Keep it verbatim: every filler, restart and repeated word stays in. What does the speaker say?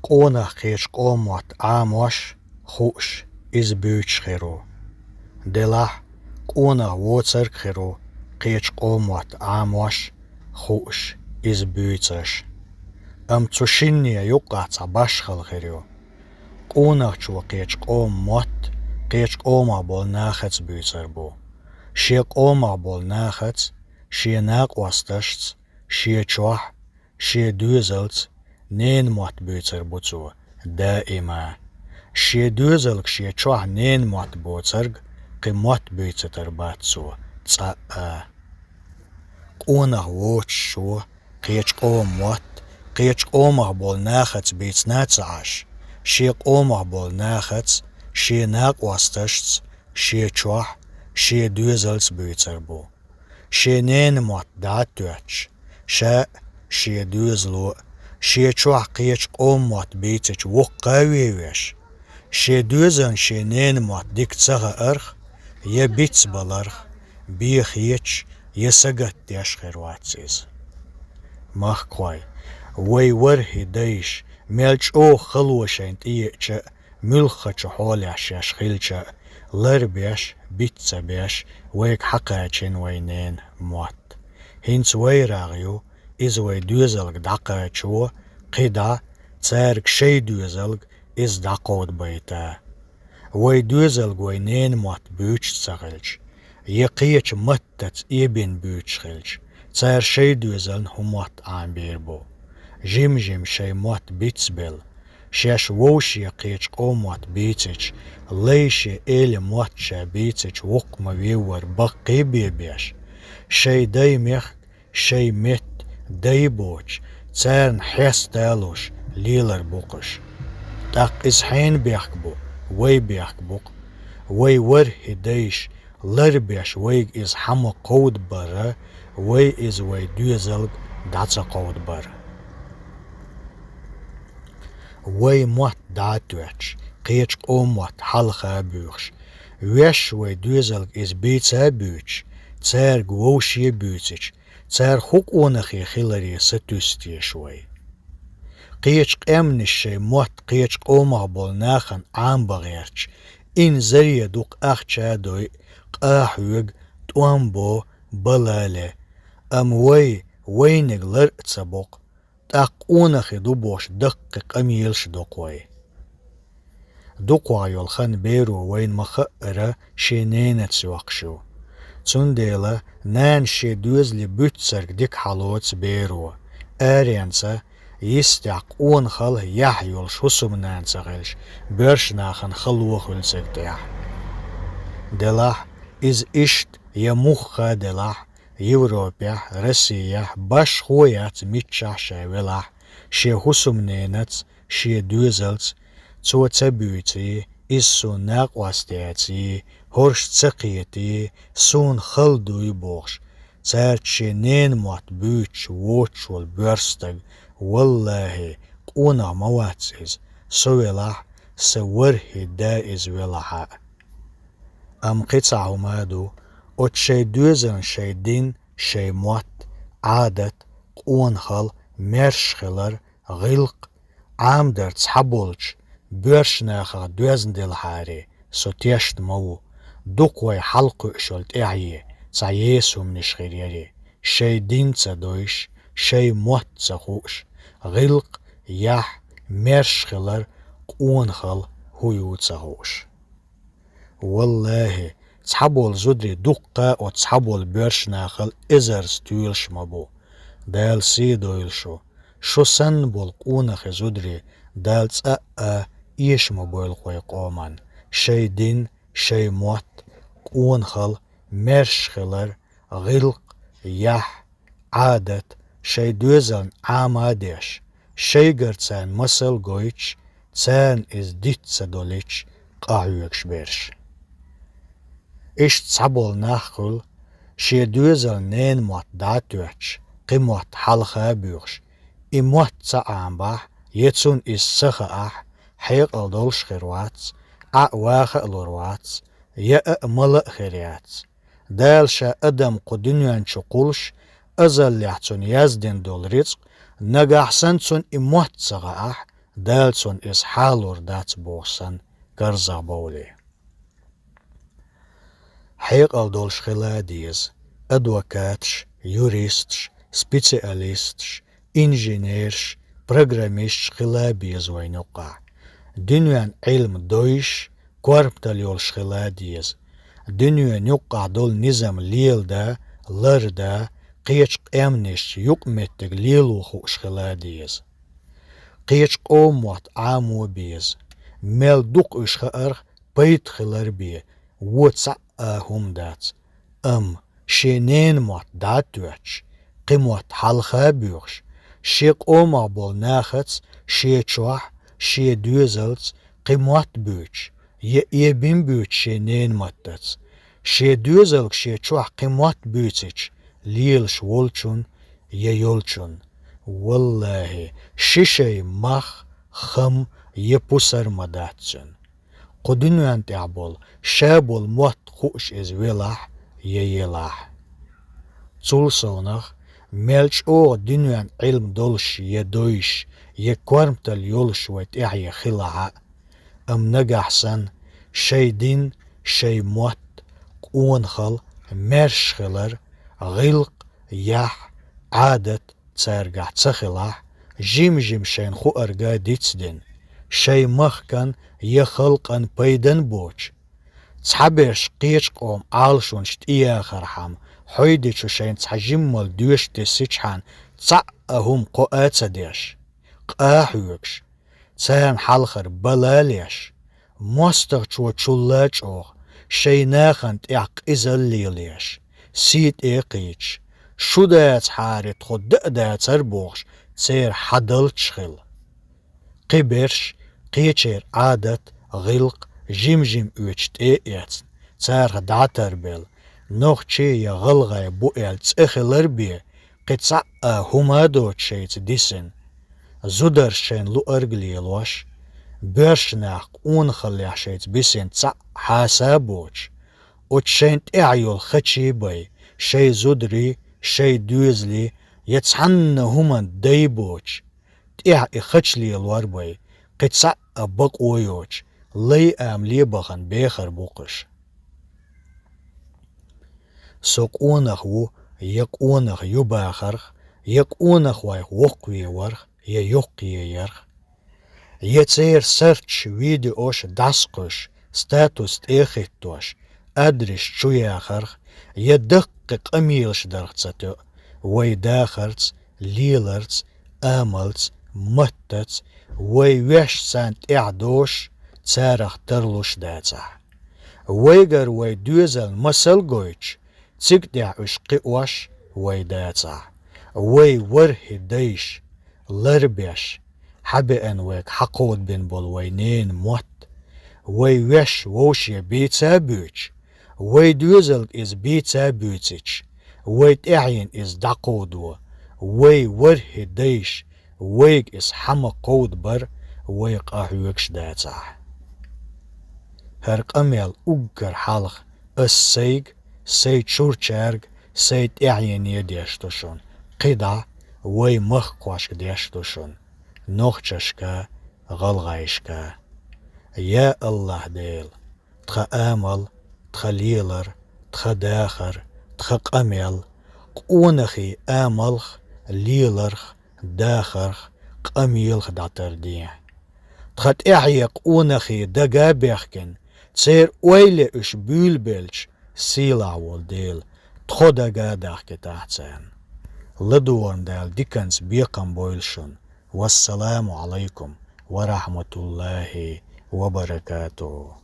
Къонах кхеча къоман мотт Ӏамош, хууш, иза буьйцуш хир ву. Делахь, къонах воцург хир ву, кхеча къоман мотт Ӏамош, хууш, иза буьйцуш. Амма цу шинне юккъехь цхьа башхалла хир ю. Къонахчо кхеча къоман мотт кхеча къомах болу нахаца буьйцур бу. Шен къомах болу нахаца, шен накъосташца, шен чохь, шен доьзалца ненан мотт буьйцур бу цо даима. Шен доьзалга шен чохь ненан мотт боцург кхин мотт буьйцуьйтур бац цо цкъа а. Къонах воцучо кхеча къоман мотт кхеча къомах болу нахаца бийцина а ца Ӏаш, шен къомах болу нахаца, шен накъосташца, шен чохь, шен доьзалца буьйцур бу. Шен ненан мотт дӀа а тоьттуш, ша а, шен доьзало а, шен чохь кхеча къоман мотт бийцича воккха а вевеш, шен доьзална шен ненан мотт дика ца хаарх, я бицбаларх, бен хеташ, я сагатдеш хир вац иза. Махкахой, вай ворхӀе дайша, мел чӀогӀа хало шайна тӀееача а, муьлххачу хьолехь шаьш хилча а, лар беш, биц ца беш, вайга хьакхачийна вайн ненан мотт. ХӀинца вайн рагӀ ю, иза вайн доьзалга дӀакхачо, кхидӀа, цаьрга шайн доьзалга иза дӀакховдабайта. Вайн доьзалга вайн ненан мотт буьйцуш ца хилча, я кхечу маттаца эбина буьйцуш хилча, цара шайн доьзална хӀун мотт Ӏамабийр бу? Жим-жима шайн мотт бицбелла, шаьш вовшех кхечу къоман мотт бийцича, лай шен эла мотт ша бийцича воккха ма веввар баккхий бен беш, шайн дай мехка, шайн метта дай боцуш, царна хьеста а луш, лелар бу-кх уьш. ТӀаккха иза хьенан бехк бу, вайн бехк бу-кх. Вай ворхӀе дайша лар беш вайга иза хьан ма кховдабара, вай иза вайн доьзалга дӀа ца кховдабара. Вайн мотт дӀа а тоьттуш, кхечу къоман мотт хьалха а буьйхуш, ваьш вайн доьзалга иза бийца а буьйцуш, цаьрга вовше а буьйцича, цара хӀун къонахий хиларе сатуьйсу теша вай? Кхечу къаьмнаш шайн мотт кхечу къомах болу нахана Ӏамабан гӀерташ, инзаре дукха ахча а дойу, къа а хьоьгу, тӀом бо, бала а ле. Амма вай, вайниг лар а ца боккху, тӀаккха къонахий ду бохуш даккхий къамелаш доккху вай. Дукхох йолу хан беро вайна ма-хаъара шен ненаца йоккхуш ю. Цундела нана шен доьзале буьйцург дика хьалоцу беро, аренца, йистехь къонахалла яхь йолуш хӀусамнана ца хилча, боьрша нахана хало хуьлу цига тӀехь. Делахь, иза иштта я муха а делахь, Европехь, Россехь башхо яц миччахь ша велахь, шен хӀусамненаца, шен доьзалца, цо ца буьйций, иза суна накъост яций, хӀорш ца кхетий, суна хала дуй бохуш, цаьрца шен ненан мотт буьйцуш воцуш волу боьрша стаг, валлахӀи, къонах ма вац иза, со велахь, сан ворхӀе да иза велахь а. Амма кхин цхьа хӀума а ду, оцу шайн доьзална шайн дин, шайн мотт, Ӏадат, къонахалла, маьрша хилар, гӀиллакх, Ӏамадар цхьаболчу боьрша нахах доьзна делахьара, со тешна ма ву, дукха вай хьалакхуьуш йолу тӀаьхье, цхьа еса хӀуманаш хир яра, шайн дин ца дойуш, шайн мотт ца хууш, гӀиллакх, яхь, маьрша хилар, къонахалла хӀун ю ца хууш. ВаллахӀи, цхьаболу зударий дуккха а оцу цхьаболу боьрша нахал эзарза тоьлуш ма бу. Дала сий дойла шу. Шу санна болу къонахий зударий Дала цкъа а эша ма бойла кху вай къоман. Шайн дин, шайн мотт, къонахалла, маьрша хилар, гӀиллакх, яхь, Ӏадат, шайн доьзална Ӏама а деш, шайгара царна масал а гойтуш, царна иза диц ца долуьйтуш, къахьоьгуш берш. Иштта цхьаболу нах хуьлу, шен доьзална ненан мотт дӀа а тоьттуш, кхин мотт хьалха а буьйхуш, и мотт ца Ӏамабахь, я цунна иза ца хаахь, хьекъал долуш хир вац, Ӏа а ваха а лур вац, яа а, мала а хир яц. Дала ша адам кху дуьнен чу кхуллуш, азаллехь цунна яздина долу рицкъ, нагахь санна цунна и мотт ца хаахь, Дала цунна иза хьалур дац бохуш санна карзахбовлий. Хьекъал долуш хила а деза, адвокаташ, юристаш, специалисташ, инженераш, программисташ хила а беза вайна юккъахь. Дуьненан Ӏилма дойуш, корматалла йолуш хила а деза. Дуьненан юккъахь долу низам леладан, лардан, кхечу къаьмнашца юкъаметтиг лело хууш хила а деза. Кхечу къоман мотт Ӏамо беза. Мел дукха уьш хаарх пайда хилар бен, вон цхьа а хӀума дац. Амма шен ненан мотт дӀа а тоьттуш, кхин мотт хьалха а боьхуш, шен къомах болу нахаца, шен чохь, шен доьзалца кхин мотт буьйцуш, я эбина буьйцуш шен ненан маттаца, шен доьзалга шен чохь кхин мотт буьйцуьйтуш лелаш волчун я йолчун, валлахӀи, ши шайн мах, хам я пусар ма дац цуьнан. Кху дуьнен тӀехь болу, ша болу мотт хууш иза велахь я елахь. Цул совнах, мел чӀогӀа дуьнен Ӏилма долуш я дойуш, я корматалла йолуш вай тӀаьхье хилахь а, амма нагахь санна, шайн дин, шайн мотт, къонахалла, маьрша хилар, гӀиллакх, яхь, Ӏадат цаьргахь ца хилахь, жим-жим шайна хаарга дицдина, шайн махкан я халкъан пайдан боцуш, цхьаберш кхечу къоман Ӏалашонаш тӀеяхархьама, хьойдичу шайна цхьа жиммал доьшуш тесичхьана, цхьа а хӀума кхоа а ца деш, къа а хьоьгуш, царна хьалхара бала а леш, мостагӀчо чулла а чӀогӀа, шайн нахана тӀехь къизалла лелош, сий тӀе а кхийдаш, шу дацахьара тхо дан а дацара бохуш, церан хьадалчаш хила. Кхиберш, кхечеран Ӏадат, гӀиллакх, жим-жим оьцуш тӀе а эцна, царах дӀатарбелла, нохчий я гӀалгӀай бу аьлла цӀе хилар бен, кхин цхьа а хӀума а доцуш шайца дисина, зударша шайна луъург лелош, боьрша нах къонахаллехь шайца бисина цхьа а хьаса а боцуш, оцу шайна тӀехь йолу хачий бай, шайн зударий, шайн доьзалий я цхьанна хӀуманна дай боцуш, тӀехь и хача лелор бай, кхин цхьа а бакъо йоцуш, лай амале бахана бехар бу-кх уьш. Со къонах ву, я къонах ю бахарх, я къонахойх воккхаве варх, я йоккхае ярх, я церан сарташ, видеош дӀасакхуьйсуш, статус тӀе а хӀиттош, адрес чу яхарх, я даккхий къамелаш дарх ца тоьу, вай дахарца, леларца, амалца, маттаца, вай ваьш царна тӀехь дошуш, царах тарлуш дацахь. Вайгара вай доьзална масал гойтуш, цига тӀехь уьш кхиош вай дацахь. Вай ворхӀе дайша, ларбеш, хьабеана вайга хьакховдабина болу вай ненан мотт, вай ваьш вовше бийца а буьйцуш, вай доьзалга иза бийца а буьйцуьйтуш, вай тӀаьхьенна иза дӀакховдо, вай ворхӀе дайша вайга иза хьа ма кховдабара вай къа хьоьгуш дацахь. ХӀара къамел уггар хьалха ас сайга, сайн чурчаьрга, сайн тӀаьхьене деш ду шуна, кхидӀа вай махкахошка деш ду шуна, нохчашка, гӀалгӀайшка. Я АллахӀ Дела, тхан амал, тхан лелар, тхан дахар, тхан къамел къонахий амалх, леларх, дахарх, къамелах дӀатардехьа. Тхан тӀаьхье къонахий дага а баьхкина, церан ойла уьш буьйлабелча, сийлахь волу Дела, тхо дага а дахкийтахьа царна. ЛадогӀарна Дала диканца бекхам бойла шуна. Вассаламу Ӏалайкум ва рахьматуллахӀи ва баракатухӀу.